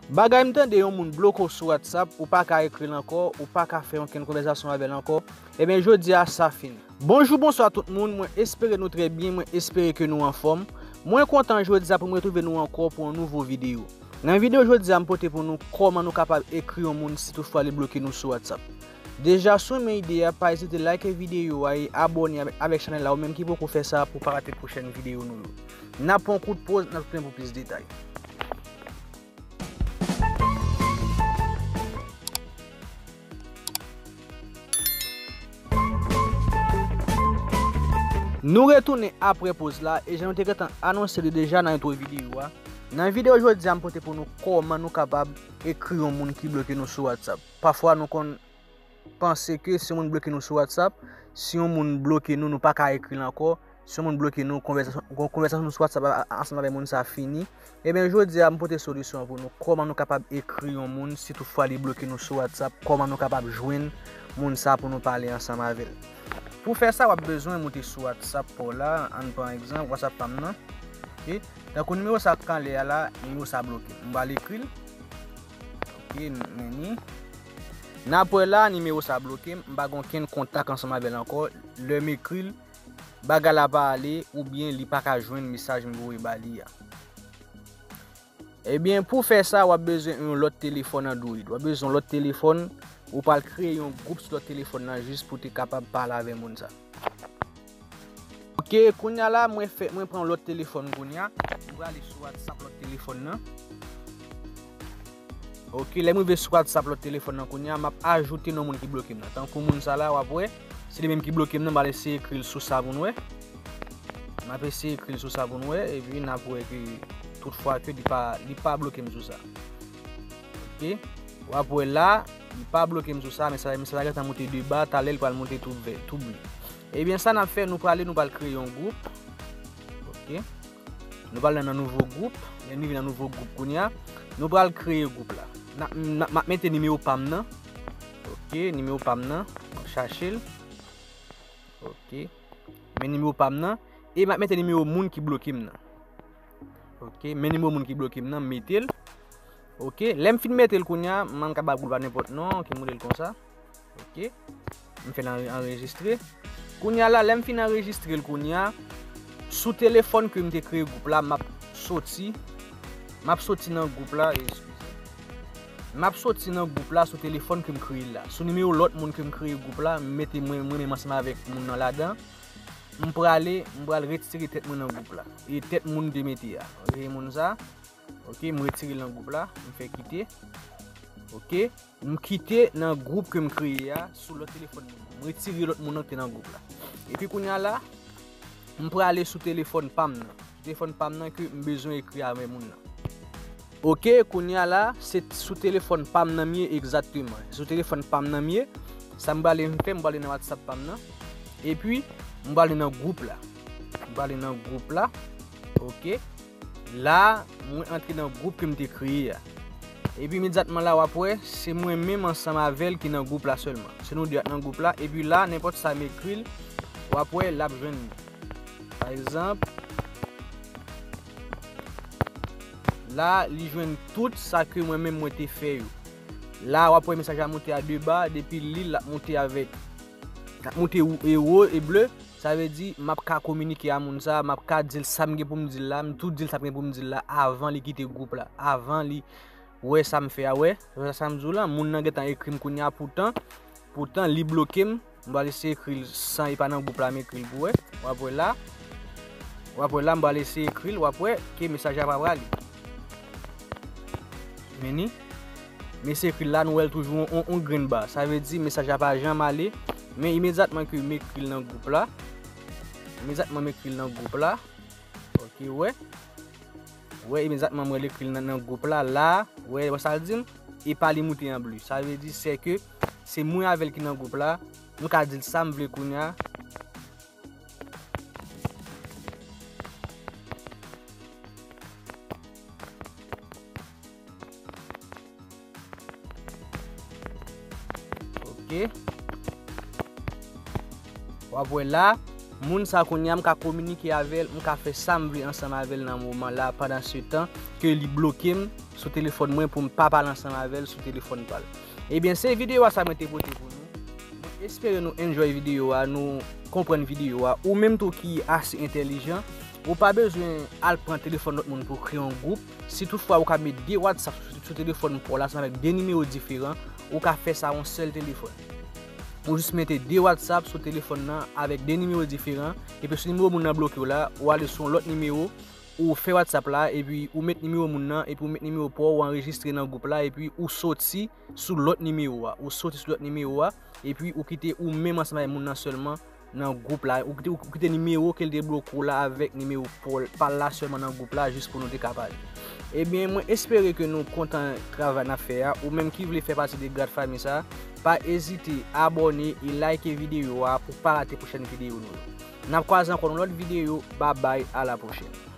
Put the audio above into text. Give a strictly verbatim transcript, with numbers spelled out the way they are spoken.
Bagay, m tande yon moun bloke w sou WhatsApp, ou pa ka ekri l ankò, ou pa ka fè okenn konvèsasyon avè l ankò. Ebyen, jodi a, sa fini. Bonjou, bonswa tout moun, mwen espere nou trè byen, mwen espere ke nou anfòm. Mwen kontan jodi a pou m retwouve nou ankò pou yon nouvo videyo. Nan videyo jodi a, m pote pou nou kòman nou kapab ekri yon moun si toutfwa li bloke nou sou WhatsApp. Deja, si w renmen ide a, pa ezite like videyo a e abòne avèk, avèk chanèl la, ou menm ki poko fè sa pou w pa rate pwochèn videyo nou yo. N ap pran yon kout poz, n ap tounen pou plis detay. Nou retounen apre poz la, e jan nou te gentan anonse li deja nan entwo videyo a. Nan videyo jodi a, m pote pou nou kòman nou kapab ekri yon moun ki bloke nou sou WhatsApp. Pafwa, nou konn panse ke si yon moun bloke nou sou WhatsApp, si yon moun bloke nou, nou pa ka ekri l ankò. Si yon moun bloke nou, konvèsasyon, kon-, konvèsasyon nou sou WhatsApp a, a, ansanm avèk moun sa a fini. Ebyen, jodi a, m pote solisyon an pou nou. Kòman nou kapab ekri yon moun, si toutfwa li bloke nou sou WhatsApp, kòman nou kapab jwenn moun sa a pou nou pale ansanm avè l. Pou fè sa, w ap bezwen moute sou WhatsApp pa w la, ann pran egzanp, WhatsApp pa m nan. Ok? Tankou nimewo sa k anlè a la, nimewo sa bloke m. M pral ekri l. Ok, m, men ni. N ap wè la, nimewo sa bloke m, m pa gen okenn kontak ansanm avè l ankò. Lè m ekri l, bagay la pa ale, oubyen li pa ka jwenn mesaj m voye ba li a. Ebyen, pou fè sa, w ap bezwen yon lòt telefòn Android. W ap bezwen yon lòt telefòn, ou pral kreye yon gwoup sou lòt telefòn nan jis pou te kapab pale avè moun sa. Ok, kounye a la, mwen fè, mwen pran lòt telefòn kounye a. Mwen prale sou WhatsApp lòt telefòn nan. Ok, lè m rive sou WhatsApp lòt telefòn nan kounye a, m ap ajoute non moun ki bloke m nan. Tankou moun sa la, w ap wè, se li menm ki bloke m nan, m al eseye ekri l sou sa pou n wè. M ap eseye ekri l sou sa pou n wè, epi n ap wè ke toutfwa ke li pa, li pa bloke m sou sa. Ok, w ap wè la, li pa bloke m sou sa, men sa, men sa gentan monte de ba, talè l pral monte tou vè, tou bri. Ebyen, sa n ap fè, nou prale, nou pral kreye yon gwoup. Ok. Nou pral nan nouvo gwoup. Lè n rive nan nouvo gwoup kounye a, nou pral kreye gwoup la. N ap, n ap, m ap mete nimewo pa m nan. Ok, nimewo pa m nan. M ap chache l. Ok. Men nimewo pa m nan. E m ap mete nimewo moun ki bloke m nan. Ok, men nimewo moun ki bloke m nan, m mete l. Ok, lè m fin mete l kounye a, m kapab ba gwoup la nenpòt non, ki m rele l konsa. Ok, m fè l anre-, anrejistre. Kounye a la, lè m fin anrejistre l kounye a, sou telefòn ke m te kreye gwoup la, m ap soti, m ap soti nan gwoup la, eskize. M ap soti nan gwoup la sou telefòn ke m kreye l la. Sou nimewo lòt moun ke m kreye gwoup la, m mete mwen, mwen menm ansanm avèk moun nan ladan. M prale, m pral retire tèt mwen nan gwoup la. E tèt moun m te mete a. Rele moun sa. Ok, m retire l nan gwoup la, m fè kite. Ok, m kite nan gwoup ke m kreye a sou lòt telefòn moun nan. M retire lòt moun nan ki te nan gwoup la. Epi kounye a la, m prale sou telefòn pa m nan. Telefòn pa m nan ke m bezwen ekri avè moun nan. Ok, kounye a la, se sou telefòn pa m nan m ye egzakteman. Sou telefòn pa m nan m ye, sa m prale m fè, m prale nan WhatsApp pa m nan. Epi, m prale nan gwoup la. M prale nan gwoup la. Ok. La, mwen antre nan gwoup ke m te kreye a. Epi imedyatman la, w ap wè, se mwen menm ansanm avè l ki nan gwoup la sèlman. Se nou de k nan gwoup la. Epi la, nenpòt sa m ekri l, w ap wè, l ap jwenn li. Pa egzanp, la, li jwenn tout sa ke mwen menm mwen te fè yo. La, w ap wè mesaj la monte a de ba, depi li, l ap monte avèk, l ap monte wo, e wo e ble. Sa vle di, m ap ka kominike a moun sa, m ap ka di l sa m gen pou m di l la, m tou di l sa m gen pou m di l la avan li kite gwoup la, avan li wè sa m fè a, wè. Wè sa m di w la, moun nan gentan ekri m kounye a, poutan, poutan li bloke m. M pral eseye ekri l san e pa nan gwoup la, m ekri l pou wè. W ap wè la, w ap wè la, m pral eseye ekri l, w ap wè ke mesaj la pa prale. Men ni, m eseye ekri l la, nou wè l toujou on, on, on grenn ba. Sa vle di mesaj la pa janm ale. Men imedyatman ke m ekri l nan gwoup la, imedyatman m ekri l nan gwoup la, ok, wè. Wè, imedyatman m wè l ekri l nan, nan gwoup la, la, wè, wè sa l di m, e pa li moute an ble. Sa vle di, se ke se mwen avè l ki nan gwoup la, m ka di l sa m vle kounye a. Ok. W ap wè la, moun sa kounye a, m ka kominike avè l, m ka fè sa m vle ansanm avè l nan moman la, pandan se tan ke li bloke m, sou telefòn mwen pou m pa pale ansanm avè l sou telefòn pa l. Ebyen, se videyo a sa mwen te pote pou nou. Mwen espere nou enjoy videyo a, nou konprann videyo a. Ou menm tou ki ase entèlijan, ou pa bezwen al pran telefòn lòt moun pou w kreye yon gwoup. Si toutfwa ou ka met de WhatsApp sou, sou telefòn pa w la, ansanm avèk de nimewo diferan, ou ka fè sa yon sèl telefòn. Ou jis mete de WhatsApp sou telefòn nan avèk de nimewo diferan, epi si nimewo moun nan bloke w la, ou ale sou yon lòt nimewo, ou fè WhatsApp la, epi ou met nimewo moun nan, epi ou met nimewo pa w, ou anrejistre nan gwoup la, epi ou soti sou lòt nimewo a. Ou soti sou lòt nimewo a, epi ou kite ou menm ansanm avèk moun nan sèlman nan gwoup la. Ou kite, ou kite nimewo ke l te bloke w la avèk nimewo pa l la sèlman nan gwoup la, jis pou nou te ka pale. Ebyen, mwen espere ke nou kontan travay n ap fè a. Ou menm ki vle fè pati de Grad Fami sa, pa ezite abòne e like videyo a pou pa rate pwochèn videyo nou yo. N ap kwaze ankò nan lòt videyo. Babay, a la pwochèn.